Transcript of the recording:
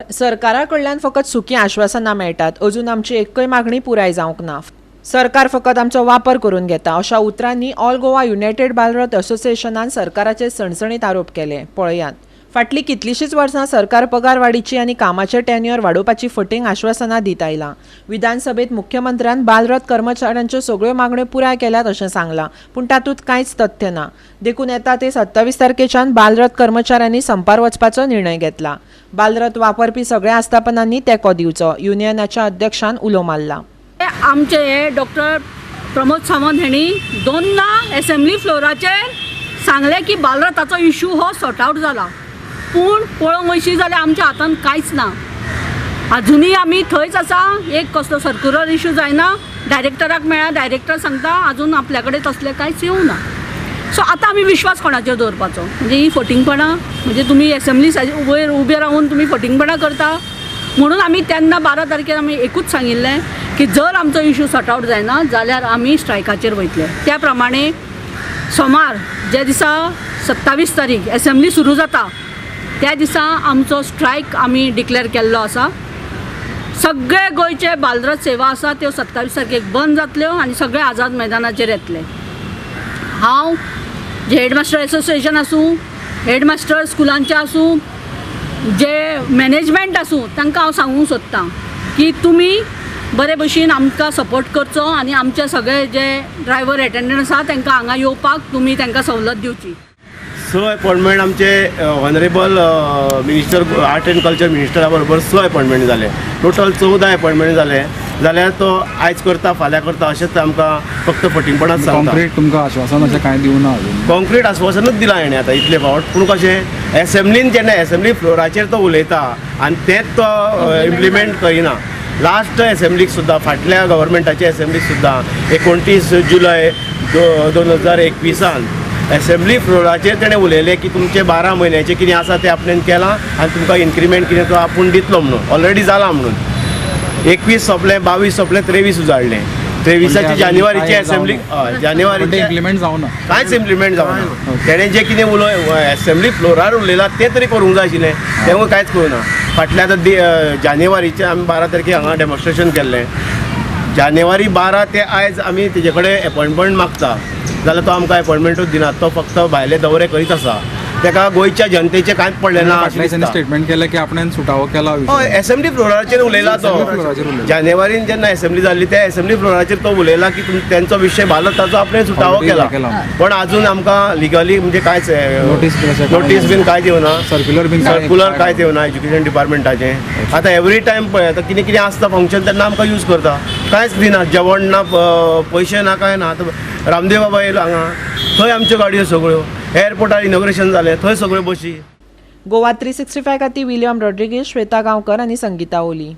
सरकारा कडल्यान फकत सुकी आश्वासनां मेळटात. अजून आमची एक्कय मागणी पुराय जावंक ना. सरकार फकत आमचो वापर करून घेता, अशा उतरांनी ऑल गोवा युनायटेड बालरथ असोसिएशनान सरकाराचेर सणसणीत आरोप केले. पळयात, फाटलीं कितलींशींच वर्सां सरकार पगार वाडीची आनी कामाचे टेन्युअर वाडोवपाची फटींग आश्वासनां दीत आयलां. विधानसभेत मुख्यमंत्र्यान बालरथ कर्मचाऱ्यांच्यो सगळ्यो मागण्यो पुराय केल्यात अशें सांगलां, पूण तातूंत कांयच तथ्य ना. देखून येता ते 27 तारखेच्यान बालरथ कर्मचाऱ्यांनी संपार वचपाचो निर्णय घेतला. बालरथ वापरपी सगळ्या आस्थापनांनी तेंको दिवचो, युनियनाच्या अध्यक्षान उलो मारला. आमचे हे डॉक्टर प्रमोद सावंत हेणी दोनदा एसेंब्ली फ्लोराचेर सांगलें की बालरथाचो इशू हो सॉर्ट आवट जाला, पूण पळोवंक वयशी जाल्यार आमच्या हातान कांयच ना. अजुनूय आमी थंयच आसा. एक कसलो सर्कुलर इशू जायना. डायरेक्टराक मेळ्ळा, डायरेक्टर सांगता अजून आपल्या कडेन तसलें कांयच येवना. सो आतां आमी विश्वास कोणाचेर दवरपाचो? म्हणजे ही फटींगपणां, म्हणजे तुमी एसेंब्ली वयर उबे रावन तुमी फटींगपणां करता. म्हणून आमी तेन्ना 12 तारखेर आमी एकूच सांगिल्लें की जर आमचो इशू सॉर्ट आवट जायना जाल्यार आमी स्ट्रायकाचेर वयतले. त्या प्रमाणे सोमार ज्या दिसा 27 तारीख एसेंब्ली सुरू जाता, त्या दिसा आमचो स्ट्रायक आमी डिक्लेअर केल्लो आसा. सगळे गोंयचे बालरथ सेवा आसा त्यो 27 तारखेक बंद जातल्यो आनी सगळे आझाद मैदानाचेर येतले. हांव जे हेडमास्टर एसोसिएशन आसूं, हेडमास्टर स्कुलांचे आसूं, जे मॅनेजमेंट आसूं, तांकां हांव सांगूंक सोदतां की तुमी बरे भशेन आमकां सपोर्ट करचो आनी आमचे सगळे जे ड्रायव्हर एटेंडंट आसा तांकां हांगा येवपाक तुमी तांकां सवलत दिवची. स अपॉयंटमेंट आमचे honourable minister, art and culture मिनिस्टरा बरोबर स अपॉयंटमेंट जाले. टोटल 14 अपॉयंटमेंट जाले, जाल्यार तो आयज करता, फाल्यां करता अशेंच आमकां फक्त फटींगपणाच सांगता. कॉन्क्रीट तुमकां आश्वासन अशें कांय दिवना अजून? कॉन्क्रीट आश्वासनूच दिलां हेणें आतां इतले फावट, पूण कशें, एसेंब्लीन जेन्ना एसेंब्ली फ्लोराचेर तो उलयता आनी तेंच तो इम्प्लिमेंट करिना. लास्ट एसेंब्लीक सुद्दां, फाटल्या गव्हर्मेंटाच्या एसेंब्लीक सुद्दां, 29 जुलय 2021 एसेंब्ली फ्लोराचेर तेणें उलयलें की तुमचे 12 म्हयन्याचें कितें आसा तें आपणें केलां आनी तुमकां इन्क्रिमेंट कितें तो आपूण दितलो म्हणून, ऑलरेडी जालां म्हणून. 21 सोंपलें, 22 सोंपलें, 23 उजाडलें. 23ची जानेवारीची एसेंब्ली, हय, जानेवारीची इम्प्लिमेंट जावना. कांयच इम्प्लिमेंट जावना. तेणें जें कितें उलय एसेंब्ली फ्लोरार उलयलां तें तरी करूंक जाय आशिल्लें, तेंवूय कांयच करूं ना. फाटल्या आतां जानेवारीचे आमी 12 तारखेक हांगा डेमॉन्स्ट्रेशन केल्लें. जानेवारी 12 ते आयज आमी तेजे कडेन एपॉयंटमेंट मागता जाल्यार तो आमकां एपॉयंटमेंटूच दिना. तो फक्त भायले दौरे करीत आसा. ताका गोंयच्या जनतेचें कांयच पडलें ना अशें फाटल्या दिसांनी दिसता. स्टेटमेंट केलें की आपणें सुटावो केला विशय. हय, एसेंब्ली फ्लोराचेर उलयला तो. Assembly floor उलयला. जानेवारीन जेन्ना एसेंब्ली जाल्ली, त्या एसेंब्ली फ्लोराचेर तो उलयला की तेंचो विशय बालरथाचो आपणें सुटावो Already केला. केला. पण अजून आमकां लिगली म्हणजे कांयच Notice बी अशें कांय नोटीस बीन कांयच येवना. सर्क्युलर बीन कांय- सर्क्युलर कांयच येवना एज्युकेशन डिपार्टमेंटाचें. आतां एवरी टायम पळय, आतां कितें कितें आसता फंक्शन तेन्ना आमकां यूज करता. कांयच दिना, जेवण ना, पयशे ना, कांय ना. आतां रामदेव बाबा येयलो हांगा, थंय आमच्यो गाडयो सगळ्यो, एअरपोर्टार इनॉग्रेशन जालें, थंय सगळ्यो बशी. गोवा 365 खातीर विलियम रॉड्रिगीज, श्वेता गांवकर आनी संगीता ओली.